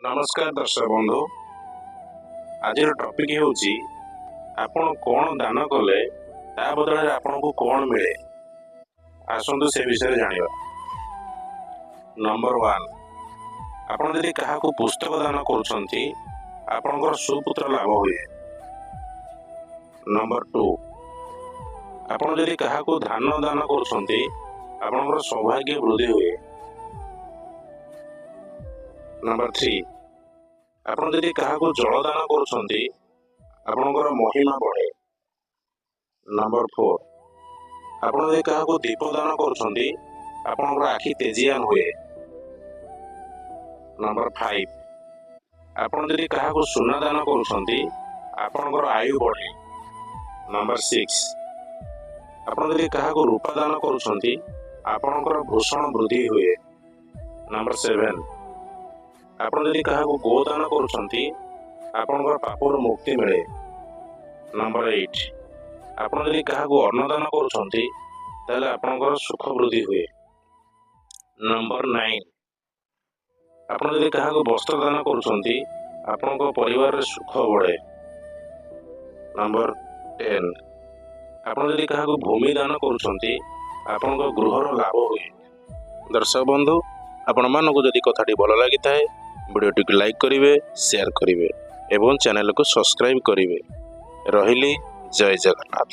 ନମସ୍କାର ଦର୍ଶକ ବନ୍ଧୁ, ଆଜିର ଟପିକ୍ ହେଉଛି ଆପଣ କ'ଣ ଦାନ କଲେ ତା ବଦଳରେ ଆପଣଙ୍କୁ କ'ଣ ମିଳେ। ଆସନ୍ତୁ ସେ ବିଷୟରେ ଜାଣିବା। ନମ୍ବର 1, ଆପଣ ଯଦି କାହାକୁ ପୁସ୍ତକ ଦାନ କରୁଛନ୍ତି, ଆପଣଙ୍କର ସୁପୁତ୍ର ଲାଭ ହୁଏ। ନମ୍ବର 2, ଆପଣ ଯଦି କାହାକୁ ଧାନ ଦାନ କରୁଛନ୍ତି, ଆପଣଙ୍କର ସୌଭାଗ୍ୟ ବୃଦ୍ଧି ହୁଏ। ନମ୍ବର 3, ଆପଣ ଯଦି କାହାକୁ ଜଳ ଦାନ କରୁଛନ୍ତି, ଆପଣଙ୍କର ମହିମା ବଢ଼େ। ନମ୍ବର 4, ଆପଣ ଯଦି କାହାକୁ ଦୀପ ଦାନ କରୁଛନ୍ତି, ଆପଣଙ୍କର ଆଖି ତେଜିଆନ ହୁଏ। ନମ୍ବର 5, ଆପଣ ଯଦି କାହାକୁ ସୁନା ଦାନ କରୁଛନ୍ତି, ଆପଣଙ୍କର ଆୟୁ ବଢ଼େ। ନମ୍ବର 6, ଆପଣ ଯଦି କାହାକୁ ରୂପା ଦାନ କରୁଛନ୍ତି, ଆପଣଙ୍କର ଭୂଷଣ ବୃଦ୍ଧି ହୁଏ। ନମ୍ବର 7, ଆପଣ ଯଦି କାହାକୁ ଗୋଦାନ କରୁଛନ୍ତି, ଆପଣଙ୍କର ପାପରୁ ମୁକ୍ତି ମିଳେ। ନମ୍ବର 8, ଆପଣ ଯଦି କାହାକୁ ଅନ୍ନଦାନ କରୁଛନ୍ତି, ତାହେଲେ ଆପଣଙ୍କର ସୁଖ ବୃଦ୍ଧି ହୁଏ। ନମ୍ବର 9, ଆପଣ ଯଦି କାହାକୁ ବସ୍ତ୍ର ଦାନ କରୁଛନ୍ତି, ଆପଣଙ୍କ ପରିବାରରେ ସୁଖ ବଢ଼େ। ନମ୍ବର 10, ଆପଣ ଯଦି କାହାକୁ ଭୂମି ଦାନ କରୁଛନ୍ତି, ଆପଣଙ୍କ ଗୃହର ଲାଭ ହୁଏ। ଦର୍ଶକ ବନ୍ଧୁ, ଆପଣମାନଙ୍କୁ ଯଦି କଥାଟି ଭଲ ଲାଗିଥାଏ, ଭିଡ଼ିଓଟିକୁ ଲାଇକ୍ କରିବେ, ସେୟାର କରିବେ ଏବଂ ଚ୍ୟାନେଲକୁ ସବସ୍କ୍ରାଇବ୍ କରିବେ। ରହିଲି, ଜୟ ଜଗନ୍ନାଥ।